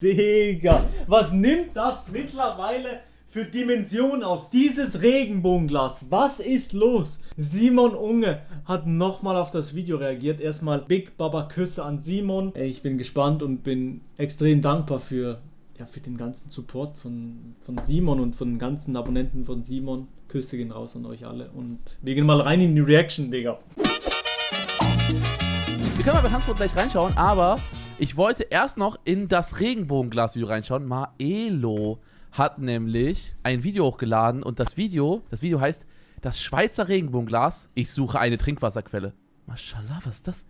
Digga, was nimmt das mittlerweile für Dimension auf dieses Regenbogenglas? Was ist los? Simon Unge hat nochmal auf das Video reagiert. Erstmal Big Baba Küsse an Simon. Ich bin gespannt und bin extrem dankbar für den ganzen Support von Simon und von den ganzen Abonnenten von Simon. Küsse gehen raus an euch alle und wir gehen mal rein in die Reaction, Digga. Wir können mal bei Tanzbrot gleich reinschauen, aber ich wollte erst noch in das Regenbogenglas-Video reinschauen. Maelo hat nämlich ein Video hochgeladen und das Video heißt das Schweizer Regenbogenglas. Ich suche eine Trinkwasserquelle. Maschallah, was ist das?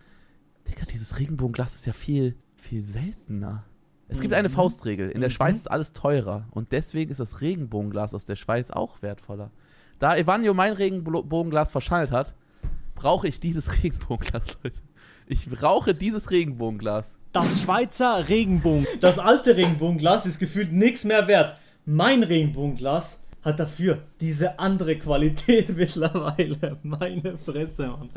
Digga, dieses Regenbogenglas ist ja viel seltener. Es gibt eine Faustregel. In der Schweiz ist alles teurer und deswegen ist das Regenbogenglas aus der Schweiz auch wertvoller. Da Evanio mein Regenbogenglas verschandelt hat, brauche ich dieses Regenbogenglas, Leute. Ich brauche dieses Regenbogenglas. Das Schweizer Regenbogen. Das alte Regenbogenglas ist gefühlt nichts mehr wert. Mein Regenbogenglas hat dafür diese andere Qualität mittlerweile. Meine Fresse, Mann.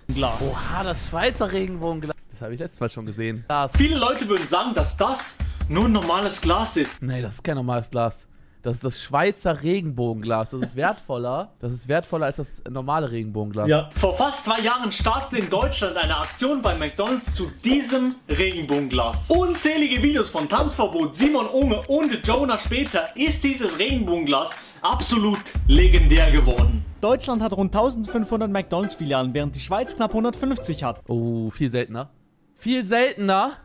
Glas. Oha, das Schweizer Regenbogenglas. Das habe ich letztes Mal schon gesehen. Glas. Viele Leute würden sagen, dass das nur ein normales Glas ist. Nee, das ist kein normales Glas. Das ist das Schweizer Regenbogenglas. Das ist wertvoller. Das ist wertvoller als das normale Regenbogenglas. Ja. Vor fast 2 Jahren startete in Deutschland eine Aktion bei McDonald's zu diesem Regenbogenglas. Unzählige Videos von Tanzverbot, Simon Unge und Jonah später ist dieses Regenbogenglas absolut legendär geworden. Deutschland hat rund 1500 McDonald's-Filialen, während die Schweiz knapp 150 hat. Oh, viel seltener. Viel seltener.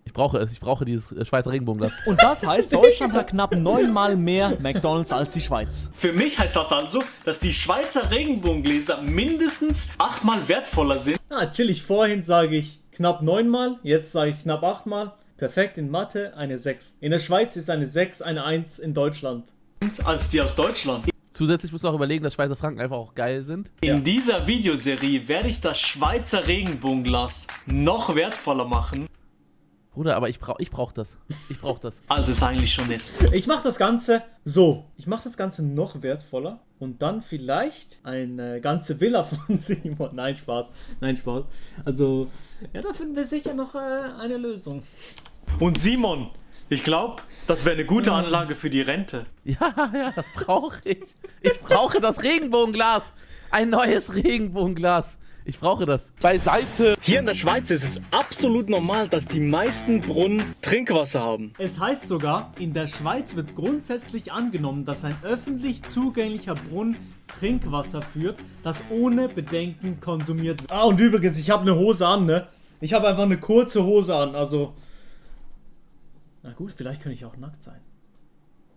Ich brauche es. Ich brauche dieses Schweizer Regenbogenglas. Und das heißt, Deutschland hat knapp 9-mal mehr McDonald's als die Schweiz. Für mich heißt das also, dass die Schweizer Regenbogengläser mindestens 8-mal wertvoller sind. Chillig, vorhin sage ich knapp 9-mal, jetzt sage ich knapp 8-mal. Perfekt in Mathe, eine 6. In der Schweiz ist eine 6 eine 1 in Deutschland. Als die aus Deutschland. Zusätzlich musst du auch überlegen, dass Schweizer Franken einfach auch geil sind. In dieser Videoserie werde ich das Schweizer Regenbogenglas noch wertvoller machen. Bruder, aber ich brauch das. Ich brauch das. Als es eigentlich schon ist. Ich mache das Ganze so. Ich mache das Ganze noch wertvoller. Und dann vielleicht eine ganze Villa von Simon. Nein, Spaß. Nein, Spaß. Also, ja, da finden wir sicher noch eine Lösung. Und Simon, ich glaube, das wäre eine gute Anlage für die Rente. Ja, das brauche ich. Ich brauche das Regenbogenglas. Ein neues Regenbogenglas. Ich brauche das. Beiseite. Hier in der Schweiz ist es absolut normal, dass die meisten Brunnen Trinkwasser haben. Es heißt sogar, in der Schweiz wird grundsätzlich angenommen, dass ein öffentlich zugänglicher Brunnen Trinkwasser führt, das ohne Bedenken konsumiert wird. Und übrigens, ich habe eine Hose an, ne? Ich habe einfach eine kurze Hose an, also... Na gut, vielleicht könnte ich auch nackt sein.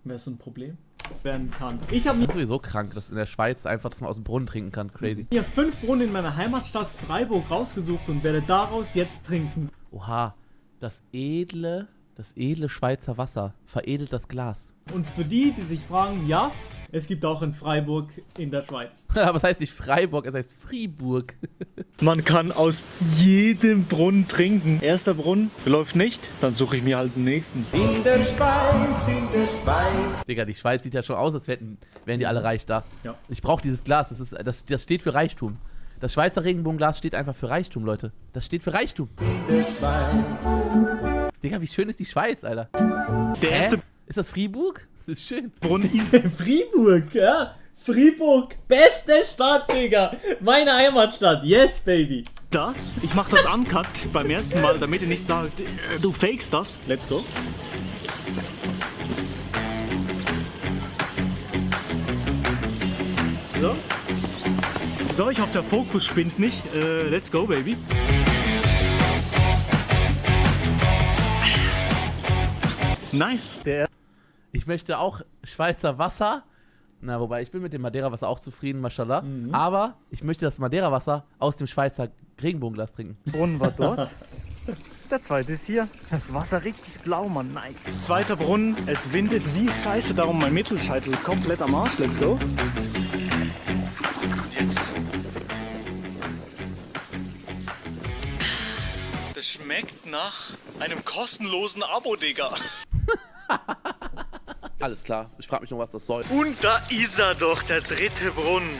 Wäre so ein Problem werden kann. Ich habe Das ist sowieso krank, dass in der Schweiz einfach, dass man aus dem Brunnen trinken kann. Crazy. Mir 5 Brunnen in meiner Heimatstadt Freiburg rausgesucht und werde daraus jetzt trinken. Oha, das edle Schweizer Wasser veredelt das Glas. Und für die sich fragen, ja, es gibt auch in Freiburg in der Schweiz. Aber es heißt nicht Freiburg, es heißt Fribourg. Man kann aus jedem Brunnen trinken. Erster Brunnen läuft nicht, dann suche ich mir halt den nächsten. In der Schweiz, in der Schweiz. Digga, die Schweiz sieht ja schon aus, als wären die alle reich da. Ja. Ich brauche dieses Glas, das steht für Reichtum. Das Schweizer Regenbogenglas steht einfach für Reichtum, Leute. Das steht für Reichtum. In der Schweiz. Digga, wie schön ist die Schweiz, Alter. Der erste Ist das Fribourg? Das ist schön. Brunnen hieß Fribourg, ja? Fribourg, beste Stadt, Digga. Meine Heimatstadt, yes, baby. Da, ich mach das Uncut beim ersten Mal, damit ihr nicht sagt, du fakest das. Let's go. So, ich hoffe, der Fokus spinnt nicht. Let's go, baby. Nice. Ich möchte auch Schweizer Wasser. Na, wobei, ich bin mit dem Madeira-Wasser auch zufrieden, mashallah. Aber ich möchte das Madeira-Wasser aus dem Schweizer Regenbogenglas trinken. Brunnen war dort. Der zweite ist hier. Das Wasser richtig blau, Mann. Nice. Zweiter Brunnen, es windet wie scheiße, darum mein Mittelscheitel komplett am Arsch. Let's go. Und jetzt. Das schmeckt nach einem kostenlosen Abo, Digga. Alles klar, ich frage mich noch, was das soll. Und da ist er doch, der dritte Brunnen.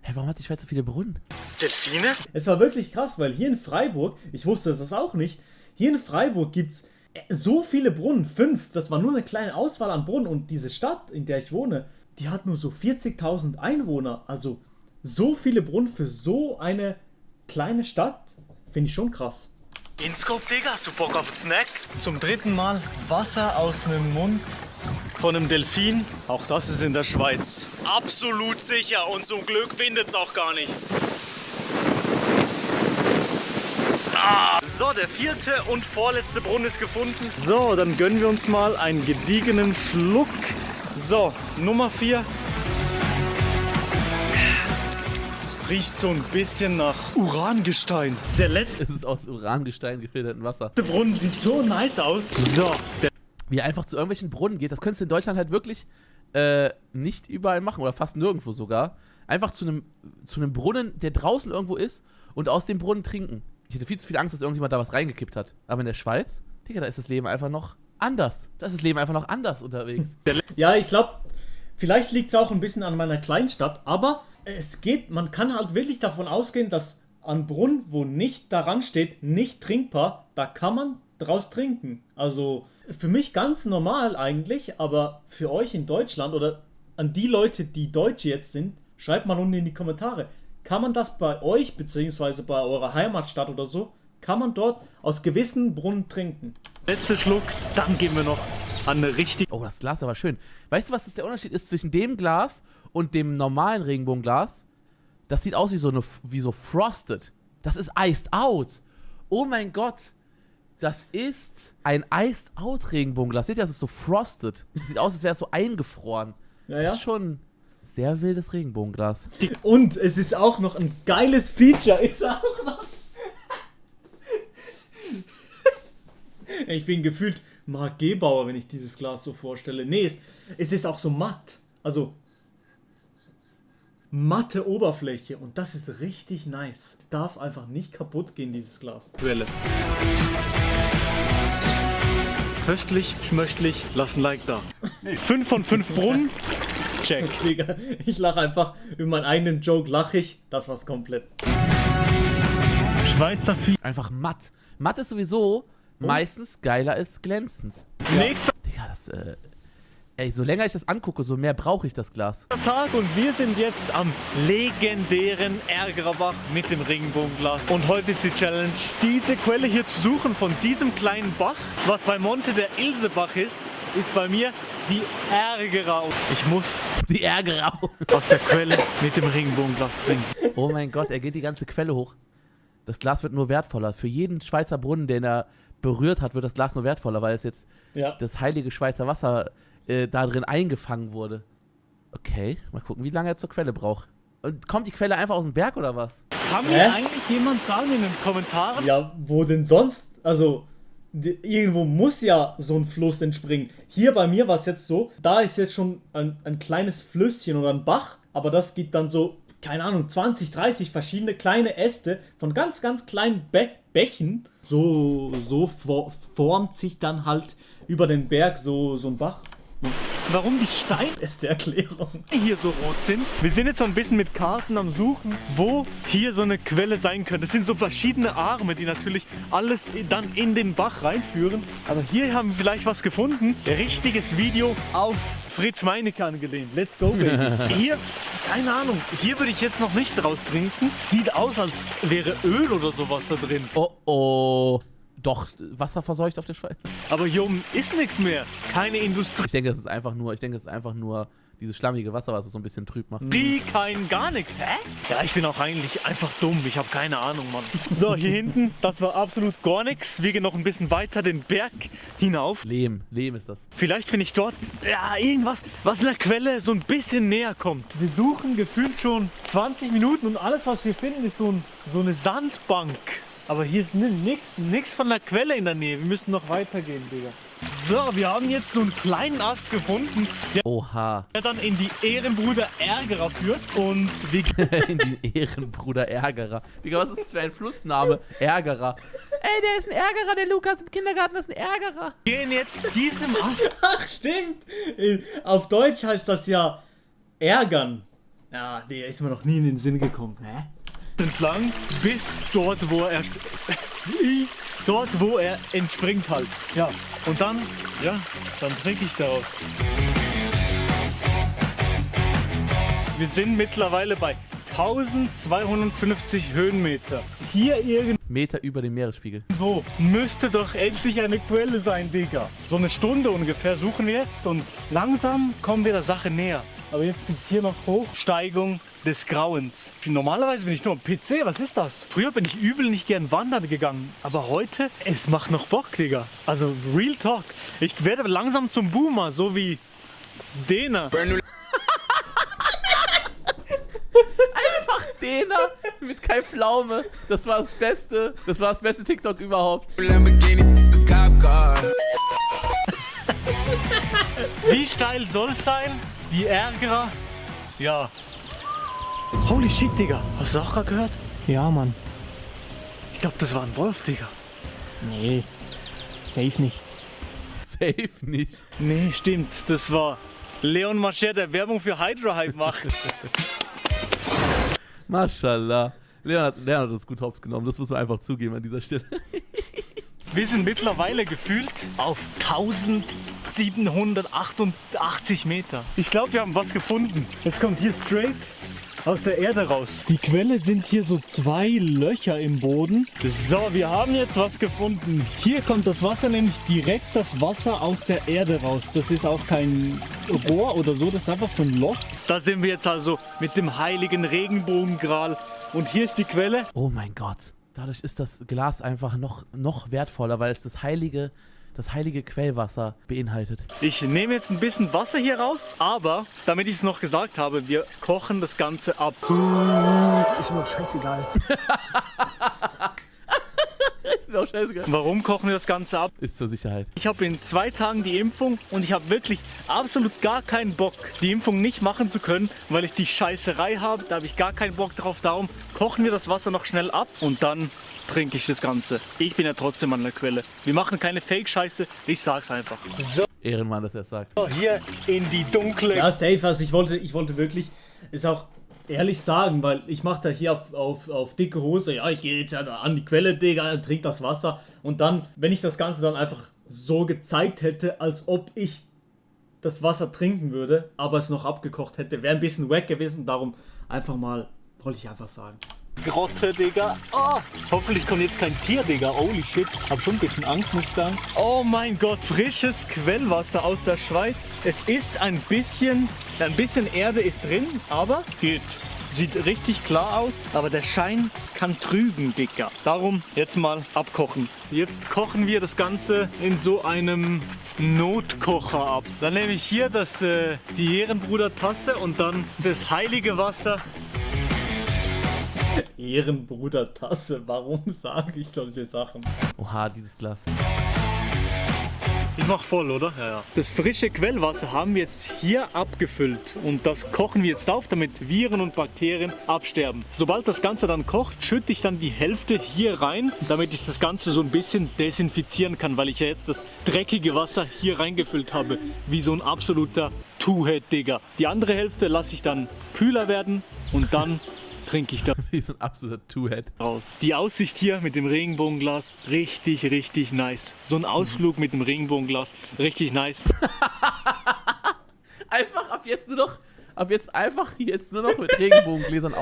Hä, warum hat die Schweiz so viele Brunnen? Delfine? Es war wirklich krass, weil hier in Freiburg, ich wusste das auch nicht, hier in Freiburg gibt's So viele Brunnen, 5, das war nur eine kleine Auswahl an Brunnen und diese Stadt, in der ich wohne, die hat nur so 40.000 Einwohner. Also so viele Brunnen für so eine kleine Stadt, finde ich schon krass. Inscope, Digga, hast du Bock auf einen Snack? Zum 3. Mal Wasser aus dem Mund von einem Delfin. Auch das ist in der Schweiz. Absolut sicher und zum Glück windet es auch gar nicht. So, der 4. und vorletzte Brunnen ist gefunden. So, dann gönnen wir uns mal einen gediegenen Schluck. So, Nummer 4. Riecht so ein bisschen nach Urangestein. Der letzte Es ist aus Urangestein gefiltertem Wasser. Brunnen sieht so nice aus. So, Wie er einfach zu irgendwelchen Brunnen geht, das könntest du in Deutschland halt wirklich nicht überall machen oder fast nirgendwo sogar. Einfach zu einem Brunnen, der draußen irgendwo ist und aus dem Brunnen trinken. Ich hätte viel zu viel Angst, dass irgendjemand da was reingekippt hat. Aber in der Schweiz, Digga, da ist das Leben einfach noch anders. Da ist das Leben einfach noch anders unterwegs. Ja, ich glaube, vielleicht liegt es auch ein bisschen an meiner Kleinstadt, aber man kann halt wirklich davon ausgehen, dass an Brunnen, wo nicht daran steht, nicht trinkbar, da kann man draus trinken. Also für mich ganz normal eigentlich, aber für euch in Deutschland oder an die Leute, die Deutsche jetzt sind, schreibt mal unten in die Kommentare. Kann man das bei euch, beziehungsweise bei eurer Heimatstadt oder so, kann man dort aus gewissen Brunnen trinken? letzte Schluck, dann gehen wir noch an eine richtige... Oh, das Glas ist aber schön. Weißt du, was der Unterschied ist zwischen dem Glas und dem normalen Regenbogenglas? Das sieht aus wie so Frosted. Das ist Iced Out. Oh mein Gott. Das ist ein Iced Out Regenbogenglas. Seht ihr, das ist so Frosted. Das sieht aus, als wäre es so eingefroren. Ja, Das ist schon sehr wildes Regenbogenglas. Und es ist auch noch ein geiles Feature. Ist auch noch. Ich bin gefühlt Marc Gebauer, wenn ich dieses Glas so vorstelle. Nee, es ist auch so matt. Also matte Oberfläche und das ist richtig nice. Es darf einfach nicht kaputt gehen, dieses Glas. Quelle. Köstlich, schmöchtlich, lass ein Like da. 5 von 5 Brunnen. Check. Digga, ich lache einfach über meinen eigenen Joke, lache ich. Das war's komplett. Schweizer Vieh. Einfach matt. Matt ist sowieso meistens geiler als glänzend. Nächster Digga, so länger ich das angucke, so mehr brauche ich das Glas. Tag und wir sind jetzt am legendären Ärgerer mit dem Regenbogenglas. Und heute ist die Challenge, diese Quelle hier zu suchen von diesem kleinen Bach. Was bei Monte der Ilsebach ist bei mir die Ärgerer. Ich muss Die Ärgerer. aus der Quelle mit dem Regenbogenglas trinken. Oh mein Gott, er geht die ganze Quelle hoch. Das Glas wird nur wertvoller. Für jeden Schweizer Brunnen, den er berührt hat, wird das Glas nur wertvoller, weil es jetzt das heilige Schweizer Wasser da drin eingefangen wurde. Okay, mal gucken, wie lange er zur Quelle braucht. Und kommt die Quelle einfach aus dem Berg oder was? Kann mir eigentlich jemand sagen in den Kommentaren? Ja, wo denn sonst? Also, irgendwo muss ja so ein Fluss entspringen. Hier bei mir war es jetzt so, da ist jetzt schon ein kleines Flüsschen oder ein Bach, aber das geht dann so, keine Ahnung, 20, 30 verschiedene kleine Äste von ganz, ganz kleinen Bächen. So formt sich dann halt über den Berg so ein Bach. Warum die Steine Ist die Erklärung. hier so rot sind? Wir sind jetzt so ein bisschen mit Karten am Suchen, wo hier so eine Quelle sein könnte. Das sind so verschiedene Arme, die natürlich alles dann in den Bach reinführen. Aber hier haben wir vielleicht was gefunden. Richtiges Video auf Fritz Meinecke angelehnt. Let's go, baby. Hier, keine Ahnung, hier würde ich jetzt noch nicht draus trinken. Sieht aus, als wäre Öl oder sowas da drin. Oh. Doch, wasserverseucht auf der Schweiz. Aber hier oben ist nichts mehr. Keine Industrie, Ich denke, es ist einfach nur dieses schlammige Wasser, was es so ein bisschen trüb macht. kein gar nichts. Hä? Ja, ich bin auch eigentlich einfach dumm. Ich habe keine Ahnung, Mann. So, hier hinten, das war absolut gar nichts. Wir gehen noch ein bisschen weiter den Berg hinauf. Lehm ist das. Vielleicht finde ich dort irgendwas, was einer Quelle so ein bisschen näher kommt. Wir suchen gefühlt schon 20 Minuten und alles, was wir finden, ist so eine Sandbank. Aber hier ist nix von der Quelle in der Nähe. Wir müssen noch weitergehen, Digga. So, wir haben jetzt so einen kleinen Ast gefunden, Oha. der dann in die Ehrenbruder Ärgerer führt. Und wir In die Ehrenbruder Ärgerer. Digga, was ist das für ein Flussname? Ärgerer. Ey, der ist ein Ärgerer, der Lukas im Kindergarten ist ein Ärgerer. gehen jetzt diesem Ast Ach, stimmt. Auf Deutsch heißt das ja ärgern. Ja, der ist mir noch nie in den Sinn gekommen. Hä? entlang bis dort, wo er dort, wo er entspringt halt. Ja, und dann trinke ich daraus. Wir sind mittlerweile bei 1250 Höhenmeter. Hier Meter über dem Meeresspiegel. irgendwo müsste doch endlich eine Quelle sein, Digga. So eine Stunde ungefähr suchen wir jetzt und langsam kommen wir der Sache näher. Aber jetzt geht's hier noch hoch. Steigung des Grauens. Normalerweise bin ich nur am PC, was ist das? Früher bin ich übel nicht gern wandern gegangen. Aber heute, es macht noch Bock, Digga. Also Real Talk. Ich werde langsam zum Boomer, so wie Dena. Dena mit Kai Pflaume. Das war das Beste. Das war das beste TikTok überhaupt. Wie steil soll es sein? Die Ärger? Ja. Holy shit, Digga. Hast du auch gerade gehört? Ja, Mann. Ich glaube, das war ein Wolf, Digga. Nee, safe nicht. Safe nicht. Nee, stimmt. Das war Leon Mascher, der Werbung für Hydra Hype macht. Mashallah. Leon hat das gut hops genommen. Das muss man einfach zugeben an dieser Stelle. Wir sind mittlerweile gefühlt auf 1788 Meter. Ich glaube, wir haben was gefunden. Es kommt hier straight aus der Erde raus. Die Quelle sind hier so 2 Löcher im Boden. So, wir haben jetzt was gefunden. Hier kommt das Wasser, nämlich direkt das Wasser aus der Erde raus. Das ist auch kein Rohr oder so, das ist einfach so ein Loch. Da sind wir jetzt also mit dem heiligen Regenbogengral. Und hier ist die Quelle. Oh mein Gott. Dadurch ist das Glas einfach noch wertvoller, weil es das heilige Quellwasser beinhaltet. Ich nehme jetzt ein bisschen Wasser hier raus, aber damit ich es noch gesagt habe, wir kochen das Ganze ab. Ist mir auch scheißegal. Ist mir auch scheißegal. Warum kochen wir das Ganze ab? Ist zur Sicherheit. Ich habe in 2 Tagen die Impfung und ich habe wirklich absolut gar keinen Bock, die Impfung nicht machen zu können, weil ich die Scheißerei habe. Da habe ich gar keinen Bock drauf. Darum kochen wir das Wasser noch schnell ab und dann trinke ich das Ganze. Ich bin ja trotzdem an der Quelle. Wir machen keine Fake-Scheiße, ich sag's einfach. So, Ehrenmann, dass er es sagt. hier in die dunkle... Ja, safe. Also ich wollte wirklich, ist auch ehrlich sagen, weil ich mache da hier auf dicke Hose, ja, ich gehe jetzt ja da an die Quelle, Digga, trink das Wasser. Und dann, wenn ich das Ganze dann einfach so gezeigt hätte, als ob ich das Wasser trinken würde, aber es noch abgekocht hätte, wäre ein bisschen wack gewesen. Darum einfach mal, wollte ich einfach sagen. Grotte, Digga. Oh, hoffentlich kommt jetzt kein Tier, Digga. Holy shit. Hab schon ein bisschen Angst, muss ich sagen. Oh mein Gott, frisches Quellwasser aus der Schweiz. Es ist ein bisschen Erde ist drin, aber geht. Sieht richtig klar aus, aber der Schein kann trügen, Digga. Darum jetzt mal abkochen. Jetzt kochen wir das Ganze in so einem Notkocher ab. Dann nehme ich hier die Ehrenbruder-Tasse und dann das heilige Wasser. Ehrenbruder-Tasse, warum sage ich solche Sachen? Oha, dieses Glas. Ich mach voll, oder? Ja, ja. Das frische Quellwasser haben wir jetzt hier abgefüllt und das kochen wir jetzt auf, damit Viren und Bakterien absterben. Sobald das Ganze dann kocht, schütte ich dann die Hälfte hier rein, damit ich das Ganze so ein bisschen desinfizieren kann, weil ich ja jetzt das dreckige Wasser hier reingefüllt habe, wie so ein absoluter Two-Head, Digga. Die andere Hälfte lasse ich dann kühler werden und dann trinke ich da Wie so ein absoluter Two-Head. raus. Die Aussicht hier mit dem Regenbogenglas, richtig, richtig nice. So ein Ausflug mit dem Regenbogenglas, richtig nice. Einfach ab jetzt nur noch mit Regenbogengläsern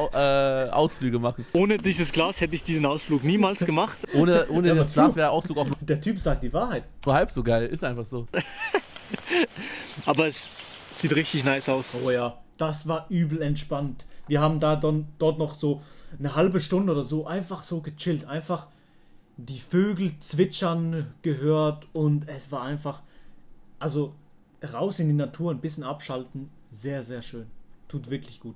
Ausflüge machen. Ohne dieses Glas hätte ich diesen Ausflug niemals gemacht. Ohne das Glas wäre der Ausflug auch Der Typ sagt die Wahrheit. nur halb so geil. Ist einfach so. Aber es sieht richtig nice aus. Oh ja, das war übel entspannt. Wir haben da dort noch so eine halbe Stunde oder so einfach so gechillt. Einfach die Vögel zwitschern gehört und es war einfach, also raus in die Natur, ein bisschen abschalten. Sehr, sehr schön. Tut wirklich gut.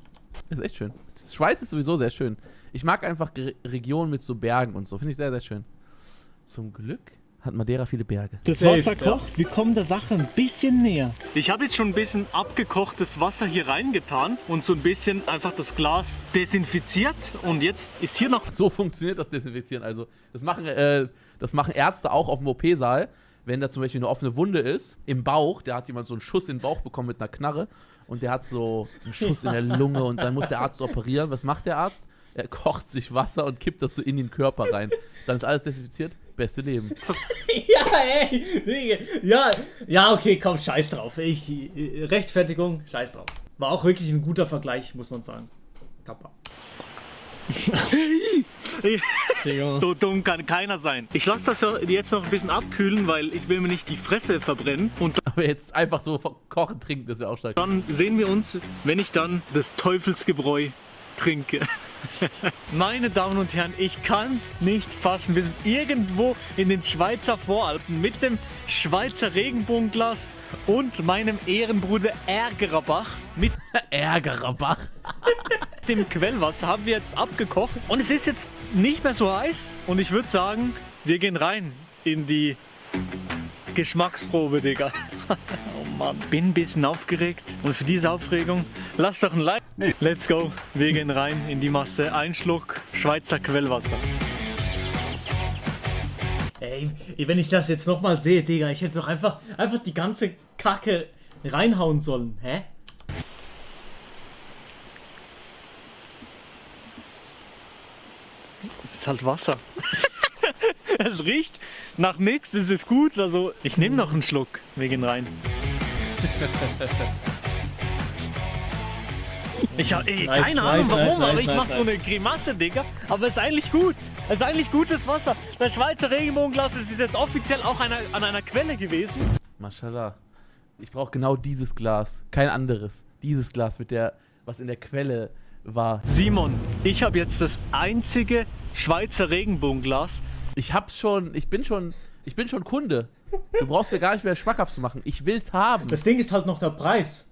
Das ist echt schön. Die Schweiz ist sowieso sehr schön. Ich mag einfach Regionen mit so Bergen und so. Finde ich sehr, sehr schön. Zum Glück hat Madeira viele Berge. Das Safe, Wasser ja. kocht, wir kommen der Sache ein bisschen näher. Ich habe jetzt schon ein bisschen abgekochtes Wasser hier reingetan und so ein bisschen einfach das Glas desinfiziert. Und jetzt ist hier noch... So funktioniert das Desinfizieren. Also, das machen Ärzte auch auf dem OP-Saal. Wenn da zum Beispiel eine offene Wunde ist, im Bauch, da hat jemand so einen Schuss in den Bauch bekommen mit einer Knarre und der hat so einen Schuss in der Lunge und dann muss der Arzt operieren. Was macht der Arzt? Er kocht sich Wasser und kippt das so in den Körper rein. Dann ist alles desinfiziert. Beste Leben. Ja, ey, Digga. Ja, okay, komm, scheiß drauf. Rechtfertigung, scheiß drauf. War auch wirklich ein guter Vergleich, muss man sagen. Kappa. So dumm kann keiner sein. Ich lasse das jetzt noch ein bisschen abkühlen, weil ich will mir nicht die Fresse verbrennen. Und Aber jetzt einfach so kochen, trinken, das wäre auch stark. dann sehen wir uns, wenn ich dann das Teufelsgebräu trinke. Meine Damen und Herren, ich kann es nicht fassen. Wir sind irgendwo in den Schweizer Voralpen mit dem Schweizer Regenbogenglas und meinem Ehrenbruder Ärgererbach. Mit Ärgererbach. dem Quellwasser haben wir jetzt abgekocht und es ist jetzt nicht mehr so heiß. Und ich würde sagen, wir gehen rein in die Geschmacksprobe, Digga. Oh Mann, bin ein bisschen aufgeregt und für diese Aufregung lass doch ein Like. Let's go, wir gehen rein in die Masse. Ein Schluck Schweizer Quellwasser. Ey, wenn ich das jetzt nochmal sehe, Digga, ich hätte doch einfach die ganze Kacke reinhauen sollen, hä? Es ist halt Wasser. Es riecht nach nichts, es ist gut. Also ich nehme noch einen Schluck. Wir gehen rein. Ich habe keine Ahnung warum, aber ich mache so eine Grimasse, Digga. Aber es ist eigentlich gut. Es ist eigentlich gutes Wasser. Das Schweizer Regenbogenglas ist jetzt offiziell auch an einer Quelle gewesen. Mashallah. Ich brauche genau dieses Glas. Kein anderes. Dieses Glas mit der, was in der Quelle war. Simon, ich habe jetzt das einzige Schweizer Regenbogenglas. Ich bin schon Kunde. Du brauchst mir gar nicht mehr schmackhaft zu machen. Ich will's haben. Das Ding ist halt noch der Preis.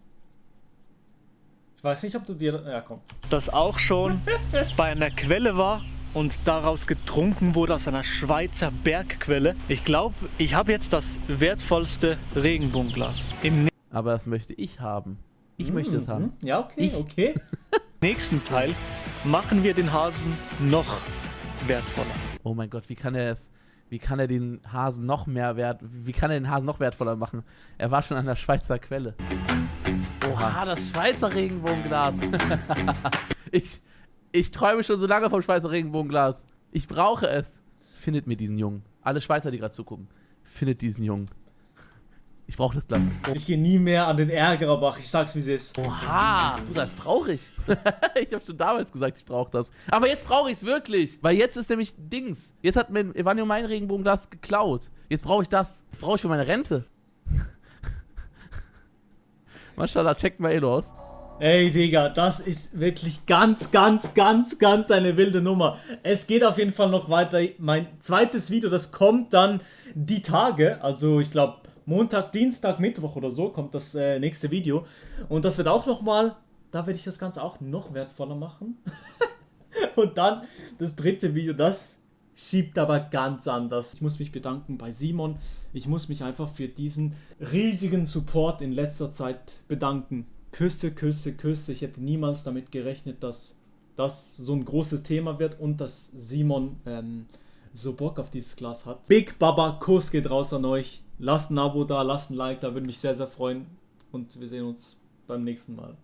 Ich weiß nicht, ob du dir... Ja, komm. Das auch schon bei einer Quelle war und daraus getrunken wurde aus einer Schweizer Bergquelle. Ich glaube, ich habe jetzt das wertvollste Regenbogenglas. Im Aber das möchte ich haben. Ich möchte es haben. Ja, okay, okay. nächsten Teil machen wir den Hasen noch wertvoller. Oh mein Gott, wie kann er den Hasen noch wertvoller machen? Er war schon an der Schweizer Quelle. Oha, das Schweizer Regenbogenglas. Ich träume schon so lange vom Schweizer Regenbogenglas. Ich brauche es. Findet mir diesen Jungen. Alle Schweizer, die gerade zugucken. Findet diesen Jungen. Ich brauche das Glas. Ich gehe nie mehr an den Ärgererbach, ich sag's wie es ist. Oha, das brauche ich. Ich habe schon damals gesagt, ich brauche das. Aber jetzt brauche ich es wirklich. Weil jetzt ist nämlich Dings. Jetzt hat mir Evanio mein Regenbogenglas geklaut. Jetzt brauche ich das. Das brauche ich für meine Rente. Mashallah, checkt mal aus. Ey, Digga, das ist wirklich ganz eine wilde Nummer. Es geht auf jeden Fall noch weiter. Mein zweites Video, das kommt dann die Tage. Also ich glaube Montag, Dienstag, Mittwoch oder so kommt das nächste Video. Und das wird auch nochmal, da werde ich das Ganze auch noch wertvoller machen. Und dann das dritte Video, das schiebt aber ganz anders. Ich muss mich bedanken bei Simon. Ich muss mich einfach für diesen riesigen Support in letzter Zeit bedanken. Küsse. Ich hätte niemals damit gerechnet, dass das so ein großes Thema wird und dass Simon so Bock auf dieses Glas hat. Big Baba Kuss geht raus an euch. Lasst ein Abo da, lasst ein Like da, würde mich sehr, sehr freuen. Und wir sehen uns beim nächsten Mal.